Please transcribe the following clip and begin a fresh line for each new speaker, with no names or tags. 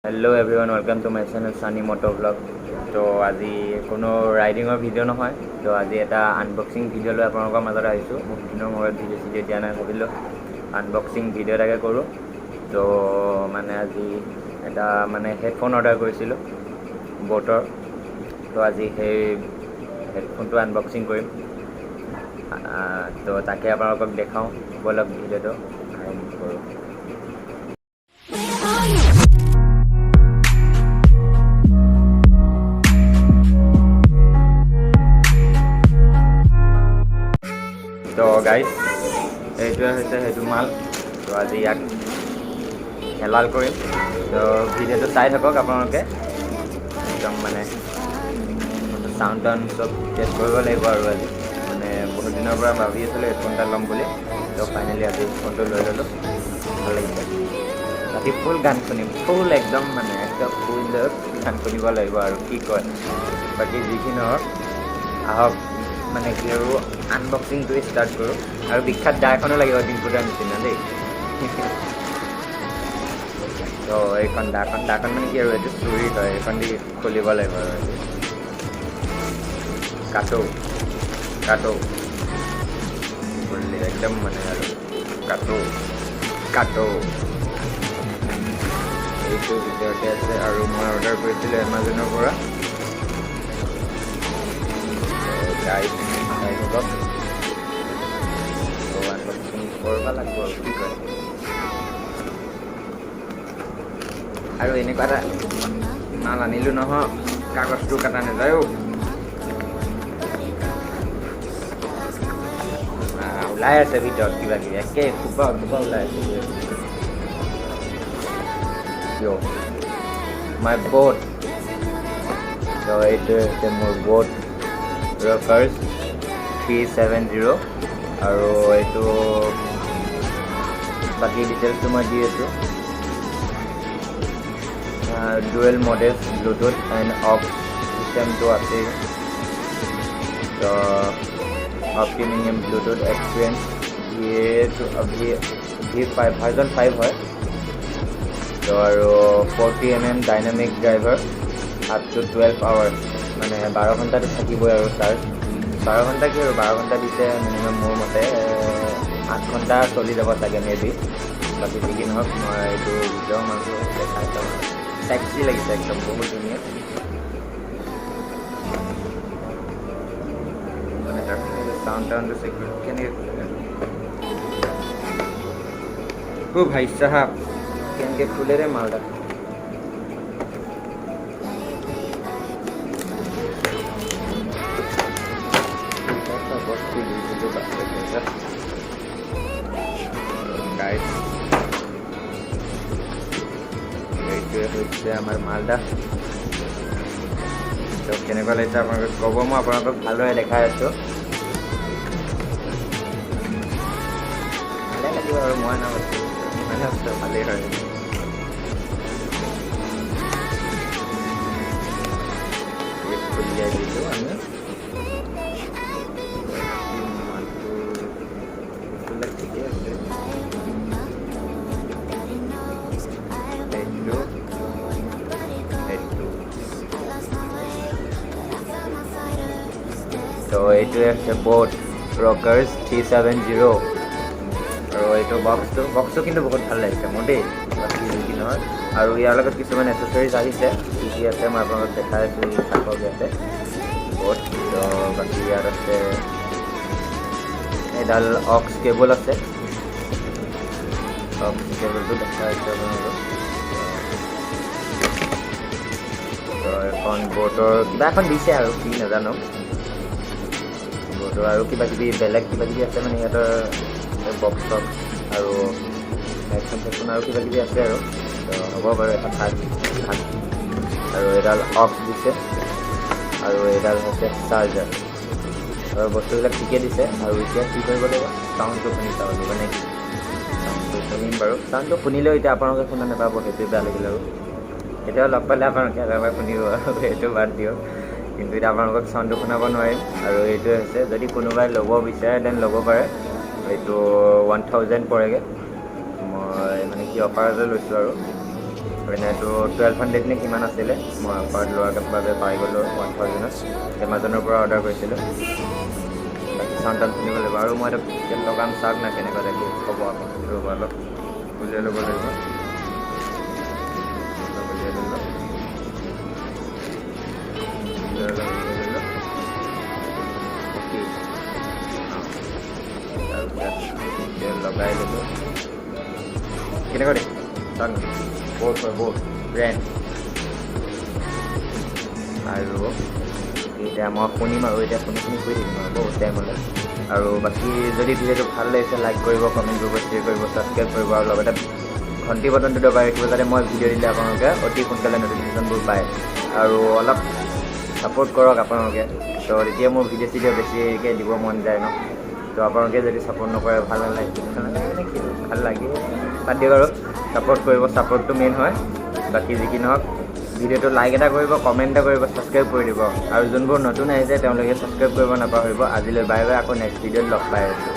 Hello everyone, welcome to my channel Sunny Moto Vlog. তো আজি কোনো ৰাইডিঙৰ ভিডিঅ' নহয়। তো আজি এটা আনবক্সিং ভিডিঅ' লৈ আপোনালোকৰ মাজত আহিছোঁ। বহুত দিনৰ মূৰত ভিডিঅ' চিডিঅ' দিয়া নাই, ভাবিলোঁ আনবক্সিং ভিডিঅ' এটাকে কৰোঁ। তো মানে আজি এটা মানে হেডফোন অৰ্ডাৰ কৰিছিলোঁ ব'টৰ। তো আজি সেই হেডফোনটো আনবক্সিং কৰিম। তো তাকে আপোনালোকক দেখাওঁ। ব'লক, ভিডিঅ'টো আৰম্ভ কৰোঁ। তো গাইজ, এইটোৱে হৈছে সেইটো মাল। তো আজি ইয়াক হেলাল কৰিম। তো ভিডিঅ'টো চাই থাকক আপোনালোকে। একদম মানে চাউণ্ড টাউণ্ড চব টেষ্ট কৰিব লাগিব। আৰু আজি মানে বহুত দিনৰ পৰা ভাবি আছিলোঁ হেডফোন এটা ল'ম বুলি। তো ফাইনেলি আজি হেডফোনটো লৈ ল'লোঁ। ভাল লাগিছে। ৰাতি ফুল গান শুনিম, ফুল একদম মানে একদম ফুল গান শুনিব লাগিব আৰু কি কয়। বাকী যি নহওক, আহক মানে কি আৰু আনবক্সিংটো ষ্টাৰ্ট কৰোঁ। আৰু বিখ্যাত দা এখনো লাগিব ডিম্পুদাৰ নিচিনা দেই। তো এইখন দাখন, দাখন মানে কি আৰু এইটো চুৰি হয়, এইখন দি খুলিব লাগিব। আৰু এইটো কাটো কাটো খুলিলে একদম মানে আৰু কাটো কাটো। এইটো ভিতৰতে আছে। আৰু মই অৰ্ডাৰ কৰিছিলোঁ এমাজনৰ পৰা। গাইজ, চাই থাকক। তো আনবক্সিং কৰিব লাগিব আৰু কি কয়। আৰু এনেকুৱা এটা মাল আনিলোঁ নহয়, কাগজটো কাটা নাযায় অ'। ওলাই আছে ভিতৰত কিবা কিবি, একে খোপা খোপা ওলাই আছে। মাই ব'ট। তো এইটো হৈছে মোৰ ব'ট ৰকাৰ্ছ 370। আৰু এইটো বাকী ডিটেইলছটো মই দি আছোঁ। Dual modes, Bluetooth and aux চিষ্টেমটো আছেই। তো optimum Bluetooth experience, V V 5, version 5 হয়। তো আৰু 40 mm dynamic driver, up to 12 hours, মানে 12 ঘণ্টাটো থাকিবই। আৰু চাৰ্জ 12 ঘণ্টা কি আৰু 12 ঘণ্টা দিছে, মিনিমাম মোৰ মতে 8 ঘণ্টা চলি যাব চাগে, মে বি। বাকী যি কি নহওক, মই এইটো ভিডিঅ' মালটো দেখাই চাওঁ। চেক্সি লাগিছে একদম, বহুত ধুনীয়া। মানে তাৰ চাউণ্ড টাউণ্ডটো চেক কেনেকৈ খোলে? অ' ভাই চাহাব, কেনেকৈ খোলে ৰে মালটা? বস্তু দিছিলোঁ। গাইজ, এইটোৱে হৈছে আমাৰ মালদা। তো কেনেকুৱা লাগিছে আপোনালোকে ক'ব। মই আপোনালোকক ভালদৰে দেখাই আছোঁ। ভালে লাগিব আৰু মই নাপাইছোঁ মানে ভালেই হয়। উলিয়াই দিলোঁ আমি। মালটো, বস্তুবিলাক ঠিকেই আছে। এইটো এইটো তো এইটোৱে হৈছে ব'ট ৰকাৰ্ছ 370। আৰু এইটো বক্সটো কিন্তু বহুত ভাল লাগিছে মোৰ দেই। বাকী যি কি নহয়, আৰু ইয়াৰ লগত কিছুমান এচেচৰিজ আহিছে। কি কি আছে মই আপোনালোকক দেখাই আছোঁ, থাকক ইয়াতে বহুত। তো বাকী ইয়াত আছে এডাল অক্স কেবল আছে। অক্স কেবলটো দেখাই আছোঁ আপোনালোকক। তো এখন ব'টৰ কিবা এখন দিছে আৰু কি নাজানো। ব'টৰ আৰু কিবা কিবি বেলেগ কিবা কিবি আছে, মানে সিহঁতৰ বক্স চক্স আৰু হেডফোন চেডফোন আৰু কিবা কিবি আছে। আৰু তো হ'ব বাৰু, এখন থাক থাক। আৰু এডাল অক্স দিছে আৰু এইডাল হৈছে চাৰ্জাৰ। আৰু বস্তুবিলাক ঠিকে দিছে। আৰু এতিয়া কি কৰিব লাগিব? চাউণ্ডটো শুনি চাব লাগিব নে কি? চাউণ্ডটো শুনিম বাৰু। চাউণ্ডটো শুনিলেও এতিয়া আপোনালোকে শুনা নাপাব, সেইটোৱে বেয়া লাগিল। আৰু কেতিয়াবা লগ পালে আপোনালোকে এবাৰ শুনিব আৰু সেইটো বাদ দিয়ক। কিন্তু এতিয়া আপোনালোকক চাউণ্ডটো শুনাব নোৱাৰিম। আৰু এইটোৱে হৈছে, যদি কোনোবাই ল'ব বিচাৰে then ল'ব পাৰে। এইটো 1000 পৰেগৈ। মই মানে কি অফাৰতে লৈছোঁ। আৰু এনেইতো 1200 নে কিমান আছিলে। মই অফাৰত লোৱাৰ বাবে পাই গ'লোঁ 1000ত। এমাজনৰ পৰা অৰ্ডাৰ কৰিছিলোঁ। বাকী চাউণ্ড তাউণ্ড শুনিব লাগিব আৰু মই এটা লগাম, চাওক না কেনেকুৱা দেখি ক'ব আকৌ। ৰ'ব, অলপ উলিয়াই ল'ব লাগিব। অলপ উলিয়াই ল'লোঁ, উলিয়াই ল'লোঁ, উলিয়াই ল'লোঁ। অ'কে, তাৰপিছত এতিয়া লগাই ল'লোঁ। কেনেকুৱা দেখি চাওক না। ব'ট হয়, ব'ট ব্ৰেণ্ড। আৰু এতিয়া মই শুনিম আৰু এতিয়া শুনি শুনি শুই থাকিম আৰু বহুত টাইমলৈ। আৰু বাকী যদি ভিডিঅ'টো ভাল লাগিছে, লাইক কৰিব, কমেণ্ট কৰিব, শ্বেয়াৰ কৰিব, ছাবস্ক্ৰাইব কৰিব আৰু লগতে ঘণ্টি বটনটো দবাই ৰাখিব, যাতে মই ভিডিঅ' দিলে আপোনালোকে অতি সোনকালে ন'টিফিকেশ্যনবোৰ পায়। আৰু অলপ ছাপোৰ্ট কৰক আপোনালোকে। তো তেতিয়া মোৰ ভিডিঅ' চিডিঅ' বেছিকৈ দিব মন যায় ন। তো আপোনালোকে যদি ছাপোৰ্ট নকৰে, ভাল নালাগে। ভাল নালাগে মানে কি, ভাল লাগে, বাদ দিয়ক। আৰু ছাপোৰ্ট কৰিব, ছাপোৰ্টটো মেইন হয়। বাকী যি কি নহওক, ভিডিঅ'টো লাইক এটা কৰিব, কমেণ্ট এটা কৰিব, ছাবস্ক্ৰাইব কৰি দিব। আৰু যোনবোৰ নতুন আহিছে, তেওঁলোকে ছাবস্ক্ৰাইব কৰিব নাপাহৰিব। আজিলৈ বাই বাই, আকৌ নেক্সট ভিডিঅ'ত লগ পাই আছোঁ।